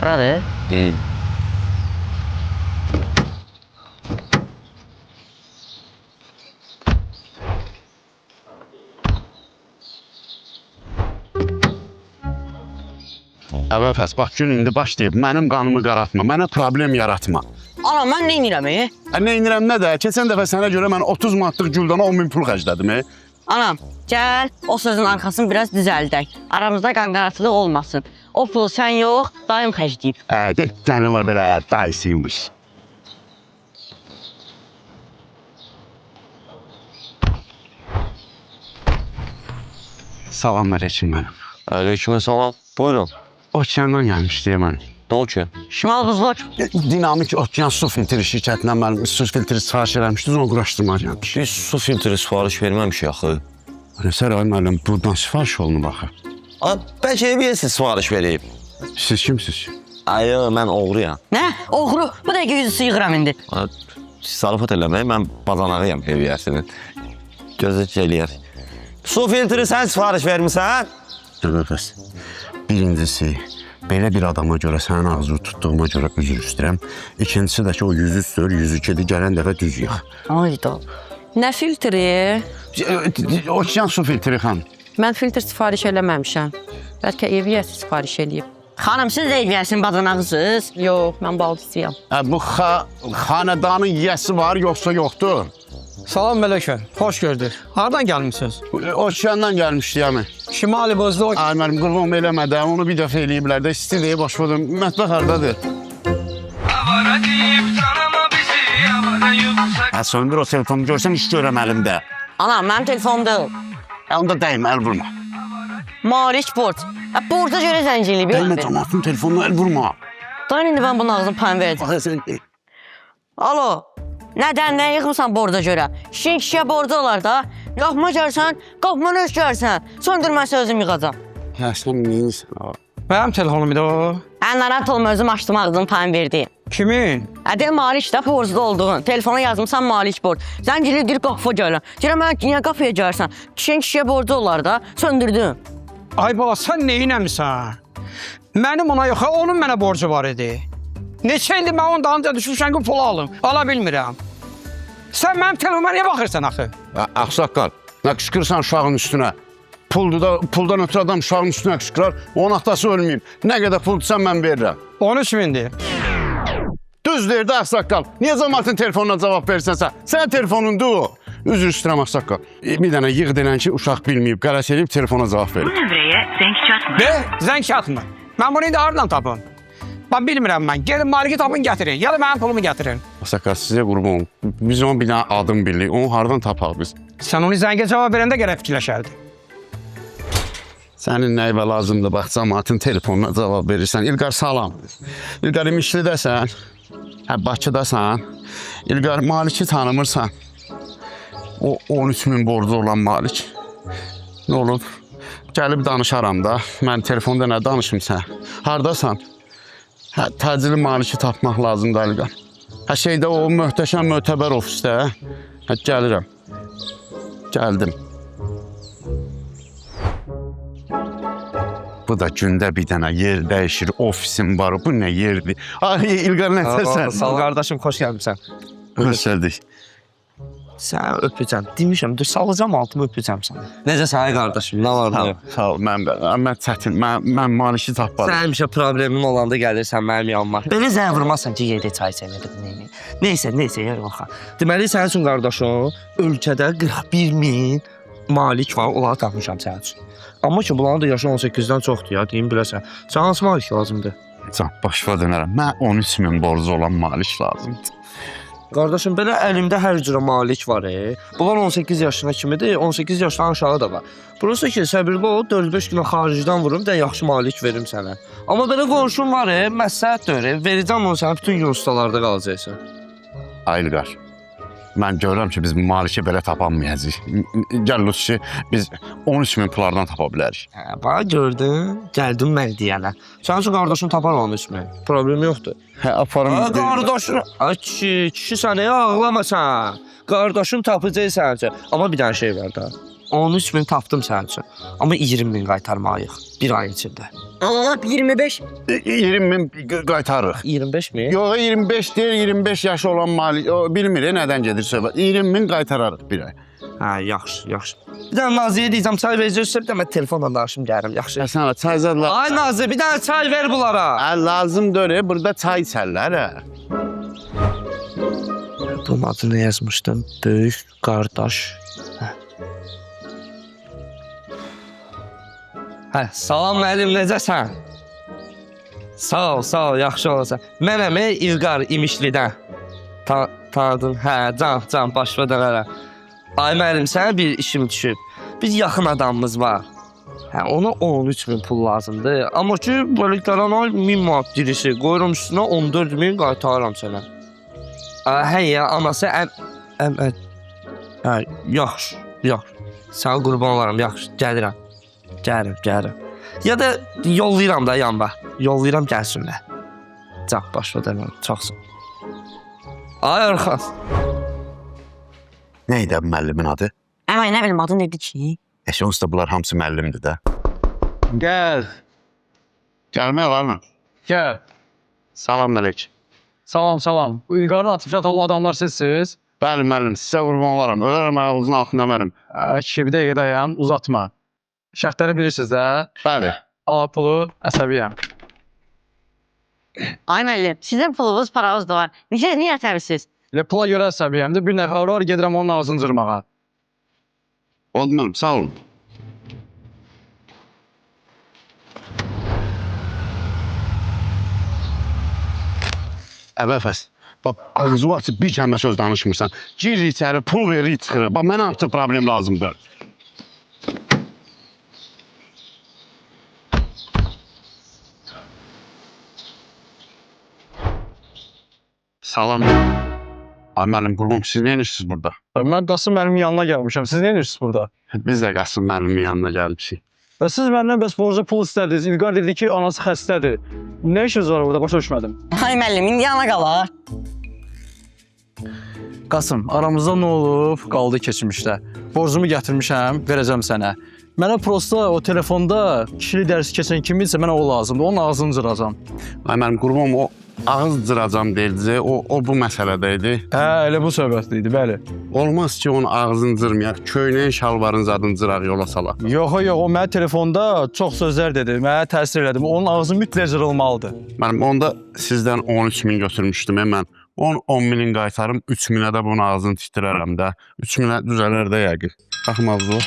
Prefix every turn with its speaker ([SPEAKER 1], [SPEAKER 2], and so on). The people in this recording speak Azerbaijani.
[SPEAKER 1] Buradır.
[SPEAKER 2] Əvvəl bax gün indi başlayıb. Mənim qanımı qaraltma, mənə problem yaratma.
[SPEAKER 1] Ana, mən nə edirəm?
[SPEAKER 2] Nə inirəm nə də? Keçən dəfə sənə görə mən 30 manatlıq güldana 10 min pul xərclədim.
[SPEAKER 1] Anam, gəl o sözün arxasını biraz düzəldək. Aramızda qanqaratılıq olmasın. O pulu sən yox, dayım xərcləyib.
[SPEAKER 2] Get sənin var belə dayısıymış. Salam əleykum mənim.
[SPEAKER 3] Aleyküm salam. Buyurun.
[SPEAKER 2] Okeandan gəlmişdi mən.
[SPEAKER 3] Ne oldu ki?
[SPEAKER 1] Şimal buzluk.
[SPEAKER 2] Dinamik Okean su filtri şirkətindən mənim su filtri sifariş eləmişdiniz, onu quraşdırmağa gəlmiş.
[SPEAKER 3] Biz su filtri sifariş verməmişik axı.
[SPEAKER 2] Nəsə ay müəllim, buradan sifariş olunub axı.
[SPEAKER 3] A, bəlkə ev yiyesi sifariş verib.
[SPEAKER 2] Siz kimsiniz?
[SPEAKER 3] Ay, mən oğruyam.
[SPEAKER 1] Nə? Oğru. Bu dəqiqə yüzü yığıram indi.
[SPEAKER 3] A, Zarafat eləmək, mən bacanağıyam ev yiyəsinin. Gözə eləyər. Su filtri sən sifariş vermisən?
[SPEAKER 2] Bəs. Birincisi, belə bir adama görə sənin ağzını tutduğuma görə üzr istəyirəm. İkincisi də ki, o 103 deyil, 102-dir, gələn dəfə düz yığ.
[SPEAKER 1] Ayda.
[SPEAKER 4] Nə filtri?
[SPEAKER 2] Okean su filtri xan.
[SPEAKER 4] Mən filtr sifariş eləməmişəm. Bəlkə ev yiyəsi sifariş eləyib.
[SPEAKER 1] Xanım, siz də evlənsin bacanağısınız.
[SPEAKER 4] Yox, mən baldızıyam.
[SPEAKER 2] Bu xanədanın yiyəsi var, yoxsa yoxdur?
[SPEAKER 5] Salam əleykum. Xoş gördük. Hardan gəlmisiniz?
[SPEAKER 2] Okeandan gəlmişdi yəni.
[SPEAKER 5] Şimali Bozlu.
[SPEAKER 2] Ay müəllim, qurban eləmədən onu bir dəfə eləyiblər də, isti deyə başladım. Mətbəx hardadır? Hə, söndür o telefonu görsən iş görəm əlimdə.
[SPEAKER 1] Anam, mənim telefonum deyil.
[SPEAKER 2] Onda dəymə, əl vurma.
[SPEAKER 1] Malik borc. Borca görə zəng eləyib.
[SPEAKER 2] Dəymə camaatın telefonuna əl vurma.
[SPEAKER 1] Dayan indi mən bunun ağzını payım verəcəm.
[SPEAKER 2] Bax, sən...
[SPEAKER 1] Alo. Nədən, nə yığmısan borca görə? Kişinin kişiyə borcu olar da. Qapıma gəlsən, qapımı görsən. Söndürməsə özüm yığacam.
[SPEAKER 2] Hə, sən neyinsən? ha?
[SPEAKER 5] Mənim telefonum idi o.
[SPEAKER 1] Narahat olma, özüm açdım ağzını payım verdi.
[SPEAKER 5] Kimin?
[SPEAKER 1] De Malik də borclu olduğun. Telefona yazmısan Malik borc. Zəng eləyir, deyir qapıya gələn. Deyirəm mən niyə qapıya gəlsən? Kişinin kişiyə borcu olar da. Söndürdüm.
[SPEAKER 5] Ay bala, sən neynəmisən? Mənim ona yox, onun mənə borcu var idi. Neçə ildir mən onun dalınca düşmüşəm ki, pulu alım. Ala bilmirəm. Sən mənim telefonuma niyə baxırsan axı?
[SPEAKER 2] Ağsaqqal, nə qışqırsan uşağın üstünə? Puldur da, puldan ötürü adam uşağın üstünə qışqırar. Onun atası ölməyib. Nə qədər pul desən mən verirəm.
[SPEAKER 5] 13 mindir.
[SPEAKER 2] Düz deyir də ağsaqqal. Niyə camaatın telefonuna cavab verirsən sən? Sənin telefonundur o. Üzr istəyirəm ağsaqqal. Bir dənə yığ denən ki, uşaq bilməyib, qərəz eləyib telefona cavab verir.
[SPEAKER 6] Nömrəyə zəng çatmır.
[SPEAKER 5] Be, zəng çatmır. Mən bunu indi hardan tapım? Bax bilmirəm mən. Gedin Maliki tapın gətirin. Ya da mənim pulumu gətirin.
[SPEAKER 2] Ağsaqqal, sizə qurban olum. Biz onun bir dənə adım bilirik. Onu hardan tapaq biz?
[SPEAKER 5] Sən onu zəngə cavab verəndə gərək fikirləşərdin.
[SPEAKER 2] Sənin nəyivə lazımdır? Bax, camaatın telefonuna cavab verirsən. İlqar, salam. İlqar, İmişlidəsən? Hə, Bakıdasan? İlqar, Maliki tanımırsan? O 13 min borcu olan Malik. Nə olub? Gəlib danışaram da. Mən telefonda nə danışım sən? Hardasan? Hə, təcili Maliki tapmaq lazımdır, İlqar. Hə, şeydə o möhtəşəm mötəbər ofisdə. Hə, gəlirəm. Gəldim. Bu da gündə bir dənə yer dəyişir, ofisim var. Bu nə yerdir? Ay, İlqar, necəsən?
[SPEAKER 7] Sağ ol qardaşım, xoş gəlmisən.
[SPEAKER 2] Xoş gəldik.
[SPEAKER 7] Səni öpəcəm. Demişəm, dur salacam altımı öpəcəm səni.
[SPEAKER 3] Necəsən ay qardaşım, nə var nə yox?
[SPEAKER 2] Sağ ol, mən çətin, mən Maliki tapmadım.
[SPEAKER 7] Sən həmişə problemin olanda gəlirsən mənim yanıma. Belə zəng vurmazsan ki, yerdə çay içəmədim, neyni. Neysə, neysə, yer baxa. Deməli sənin üçün qardaşım, ölkədə 41 min malik var, onları tapmışam sənin üçün. Amma ki, bunların da yaşı 18-dən çoxdur ya, deyim biləsən. Sənə hansı malik lazımdır?
[SPEAKER 2] Can, başa dönərəm. Mən 13 min borcu olan Malik lazımdır.
[SPEAKER 7] Qardaşım, belə əlimdə hər cürə malik var. Bunlar 18 yaşına kimidir, 18 yaşdan aşağı da var. Burası ki, səbirli ol, 4-5 günə xaricdən vurum, də yaxşı malik verim sənə. Amma belə qonşum var, məsləhət deyir, verəcəm onu sənə, bütün gün ustalarda qalacaqsan.
[SPEAKER 2] Ay İlqar, mən görürəm ki, biz Maliki belə tapamayacağıq. Gəl Lütfi, biz 13 min pullardan tapa bilərik.
[SPEAKER 7] Hə, bax gördün, gəldim mən deyənə. Sənin üçün qardaşın tapar 13 min, problem yoxdur.
[SPEAKER 2] Hə, aparım.
[SPEAKER 7] Ay qardaşın, ay kişi, kişi sən, ağlama sən. Qardaşın tapacaq sənin üçün. Amma bir dənə şey var da. 13 min tapdım sənin üçün. Amma 20 min qaytarmalıyıq bir ayın içində.
[SPEAKER 1] Allah 25.
[SPEAKER 2] 20 min qaytarırıq.
[SPEAKER 7] 25 min?
[SPEAKER 2] Yox, 25 deyil, 25 yaşı olan malik, o bilmir, nədən gedir söhbət. 20 min qaytararıq bir ay.
[SPEAKER 7] Hə, yaxşı, yaxşı. Bir dənə Naziyə deyəcəm, çay verəcəksə, bir dənə mən telefonla danışım gəlirəm, yaxşı.
[SPEAKER 2] Həsən ağa, çay zad
[SPEAKER 7] Ay Nazi, bir dənə çay ver bunlara.
[SPEAKER 2] Hə, lazım deyil, burada çay içərlər, hə.
[SPEAKER 7] Bunun adını yazmışdım. Böyük qardaş. Hə. Hə, salam müəllim, necəsən? Sağ ol, sağ ol, yaxşı olasan. Mənəm İlqar İmişlidən. Tanıdın? Hə, can, can, başıma dönərəm. Ay müəllim, sənə bir işim düşüb. Bir yaxın adamımız var. Hə, ona 13 min pul lazımdır. Amma ki, belə gələn ay 1000 manat dirisi qoyuram üstünə 14 min qaytarıram sənə. Hə ya, anası əm, əm, ə, hə, yaxşı, yaxşı. Sənə qurban olaram, yaxşı, gəlirəm. Gəlirəm, gəlirəm. Ya da yollayıram da yanına. Yollayıram gəlsinlər. Can, başına dönərəm, çox sağ ol. Ay Orxan.
[SPEAKER 2] Nə idi bu müəllimin adı?
[SPEAKER 1] Əmə nə bilim adı nədir ki?
[SPEAKER 2] Eşi, onsuz da bunlar hamısı müəllimdir də.
[SPEAKER 6] Gəl,
[SPEAKER 2] Gəlmək olar mı?
[SPEAKER 6] gəl.
[SPEAKER 2] Salam əleykum.
[SPEAKER 6] Salam, salam. Bu İlqarın atıb olan adamlar sizsiniz.
[SPEAKER 2] Bəli müəllim, sizə qurban olaram. Ölərəm ayağınızın altında mənim.
[SPEAKER 6] Ay kişi, bir dəqiqə dayan, uzatma. Şərtləri bilirsiniz də.
[SPEAKER 2] Bəli.
[SPEAKER 6] Al pulu, əsəbiyəm.
[SPEAKER 1] Ay müəllim, sizin pulunuz, paranız da var. Niyə niyə əsəbisiz?
[SPEAKER 6] Elə pula görə əsəbiyəm də. Bir nəfər var, gedirəm onun ağzını cırmağa.
[SPEAKER 2] Oldu müəllim, sağ olun. Əvvəl bax, ağzı açıb bir kəlmə söz danışmırsan. Gir içəri, pul verir, çıxırıq. Bax, mənə artıq problem lazımdır. Salam. Ay müəllim, qurban, siz nə edirsiniz burada?
[SPEAKER 6] Mən Qasım müəllimin yanına gəlmişəm. Siz nə edirsiniz burada?
[SPEAKER 2] Biz də Qasım müəllimin yanına gəlmişik.
[SPEAKER 6] Və siz məndən bəs borca pul istədiniz. İlqar dedi ki, anası xəstədir. Nə işiniz var burada? Başa düşmədim.
[SPEAKER 1] Ay müəllim, indi yana qalar.
[SPEAKER 6] Qasım, aramızda nə olub? Qaldı keçmişdə. Borcumu gətirmişəm, verəcəm sənə. Mənə prosta o telefonda kişili dərsi keçən kiminsə mənə o lazımdır. Onun ağzını cıracam.
[SPEAKER 2] Ay müəllim, qurban, o ağız cıracam deyildi, o bu məsələdə idi.
[SPEAKER 6] Hə, elə bu söhbət idi, bəli.
[SPEAKER 2] Olmaz ki, onun ağzını cırmayaq, köynəyin şalvarın zadını cıraq yola salaq.
[SPEAKER 6] Yox, yox, o mənə telefonda çox sözlər dedi, mənə təsir elədi. Onun ağzı mütləq cırılmalıdır.
[SPEAKER 2] Mənim onda sizdən 13 min götürmüşdüm mən. 10 10 minin qaytarım, 3 minə də bunun ağzını tikdirərəm də. 3 minə düzələr də yəqin. Baxım ağzı.